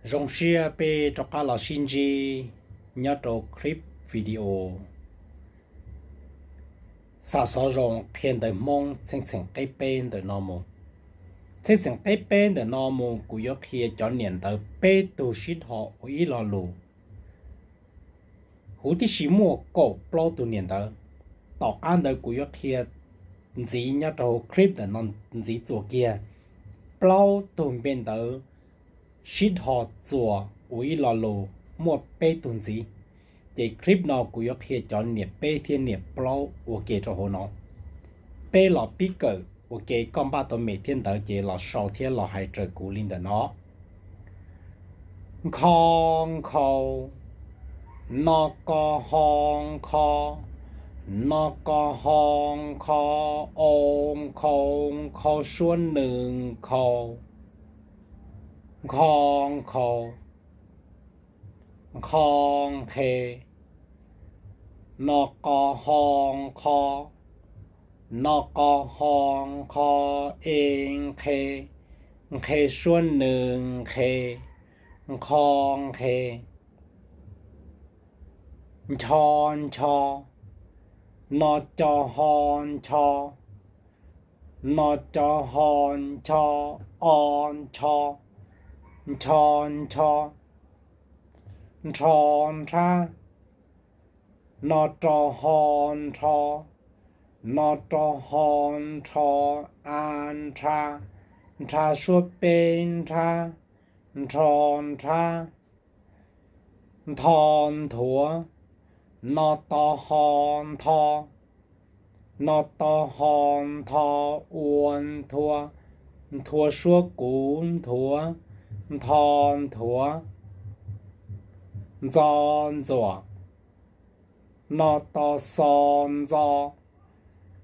Zoo siab peb rov qab los sib ntsib nyob rau clip video Xa Xov Zoo Qhia Ntawv Hmoob txheej txheem qib peb ntawm no mus. Txheej txheem qib peb ntawm no mus kuv yuav qhia cov niam ntawv peb tug sib dhos ua ib lo lus. Huv tib si muaj kaum plaub tug niam ntawv. Tom qab ntawd kuv yuav qhia ntxiv nyob rau hauv clip ntawm no ntxiv txuas kiag plaub tug npe ntawv sib dhos txuas ua ib lo lus muaj peb tug ntxiv. Ces clip no kuv yuav qhia cov niam peb thiab niam plaub ua ke rau hauv no. Peb los pib kawm ua ke, koj npaj tau me thiab ntawv ces los sau thiab los hais raws kuv li ntawm no. Nkho, nkhau. No ko ho, nkho. No ko ho, nkho. O, nkhau, nkhau suab nws, nkhau. Nkho, nkhau. Nqho, nqhe. No ko ho, nqho. No ko ho, nqho. E, nqhe. Nqhe suab nws, nqhe. Nqho, nqhe. Ncho, ncho. No co ho, ncho. No co ho, ncho. O, ncho. Ncho, ncho. Nrho, nrhab. No ro ho, nrho. No ro ho, nrho. A, nrha. Nrha suab peb, nrhab. Nrho, nrhab. Ntho, nthuav. No to ho, ntho. No to ho, ntho. Ua, nthua. Nthua suab kuv, nthuav. Ntho, nthuav. Ntxo, ntxuam. No to xo, ntxo.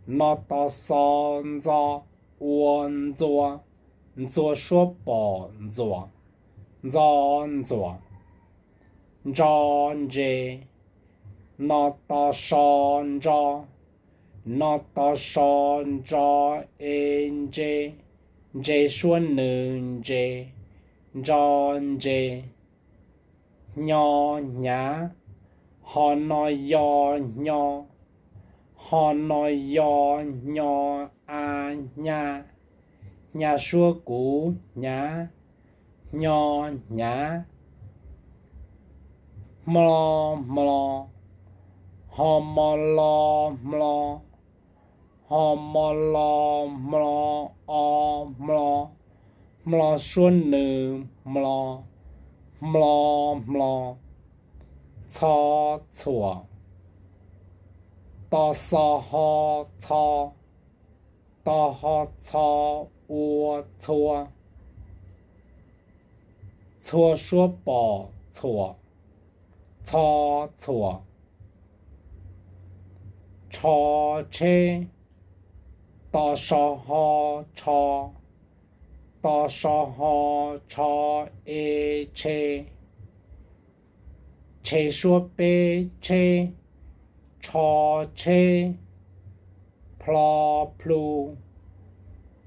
No to xo, ntxo. Ua, ntsua. Ntsua suab pom, ntxuam. Ntxo, ntxuam. Ntso, ntse. No to so, ntso. No to so, ntso. E, ntse. Ntse suab nws, ntse. Ntso, ntse. Hnyo, hnyav. Ho no yo, hnyo. Ho no yo, hnyo. A, hnyav. Hnyav suab kuv, hnyav. Hnyo, hnyav. Hmlo, hmlo. Ho mo lo, hmlo. Ho mo lo, hmlo. O, hmlo. Hmlo suab nws, hmlo. Hmlo, hmlo. Txho, txhuam. To xo ho, txho. To ho txho. Ua, txhua. Txhua suab pom, txhuam. Txho, txhuam. Tsho, tsheb. To so ho, tsho. To so ho, tsho. E, tshe. Tshe suab peb, tsheb. Tsho, tsheb. Plho, plhu.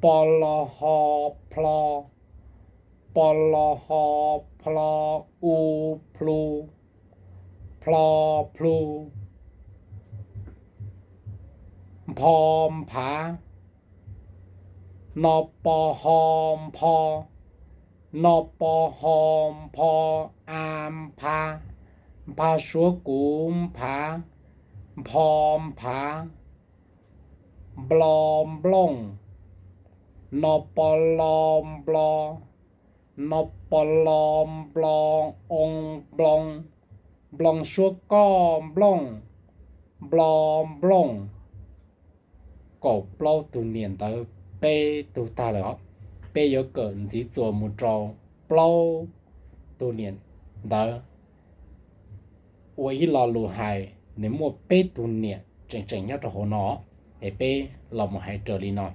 Po lo ho, plho. Po lo ho, plho. U, plhu. Plho, plhu. Npho, nphav. No po ho, npho. No po ho, npho. A, npha. Npha suab kuv, nphav. Npho, nphav. Nplo, nplooj. No po lo, nplo. No po lo, nplo. O, nploo. Nploo suab koj, nplooj. Nplo, nplooj. Kaum plaub tug niam ntawv peb tug tag lawm os. Peb yuav kawm ntxiv txuas mus rau plaub tug niam ntawv ua ib lo lus hais, nws muaj peb tug niam tseem tseem nyob rau hauv no, es peb los mus hais raws li no.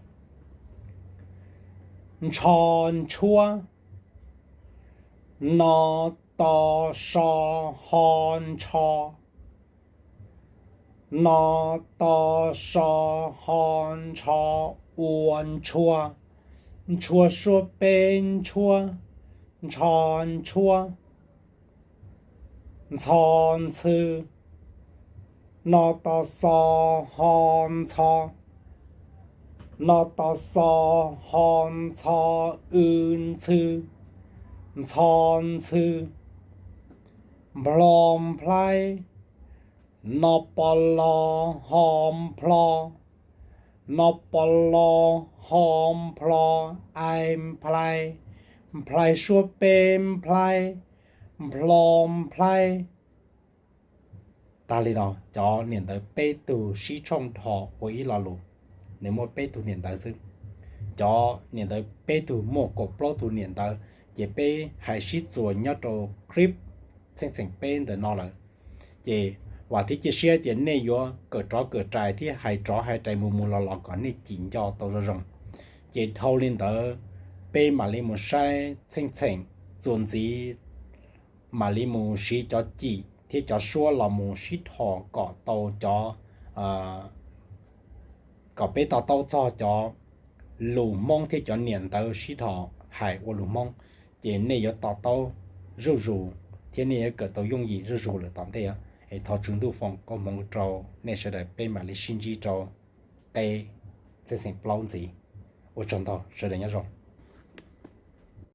Ntsho, ntshuab. No to so ho, ntsho. No to so ho, ntsho. Ua, ntshua. Ntshua suab peb, ntshuab. ntsho ntshuab, ntxho ntxhw, no to xo ho ntxho, no to xo ho ntxho w ntxhw, ntxho ntxhw, nplho nplhaib, no po lo ho nplho, no po lo ho nplho, ai nplhai, nplhai suab peb nplhaib, nplho nplhaib. Tas li no, cov niam ntawv peb tug sib tshooj dhos ua ib lo lus, nws muaj peb tug niam ntawv xwb. Cov niam ntawv peb tug muaj kaum plaub tug niam ntawv, ces peb hais sib txuas nyob rau clip txheej txheem peb ntawm no lawm. Ces vam thiab cia siab tias nej yuav kawm rov kawm rais thiab hais rov hais rais mus mus los los kom nej cim nco tau zoo zoo. Ces dhau li ntawd, peb mam li mus saib txheej txheem txuas ntxiv, mam li mus siv cov cim thiab cov suab los mus sib dhos kom tau cov, kom peb to taub txog cov lus Hmoob thiab cov niam ntawv sib dhos hais ua lus Hmoob, ces nej yuav to taub zuj zus thiab nej yuav kawm tau yooj yim zuj zus lawm tom ntej. Es thov Tswv Ntuj foom koob hmoov rau nej sawv daws, peb mam li sib ntsib rau qeb txheej txheem plaub ntxiv. Ua tsaug ntau, sawv daws nyob zoo.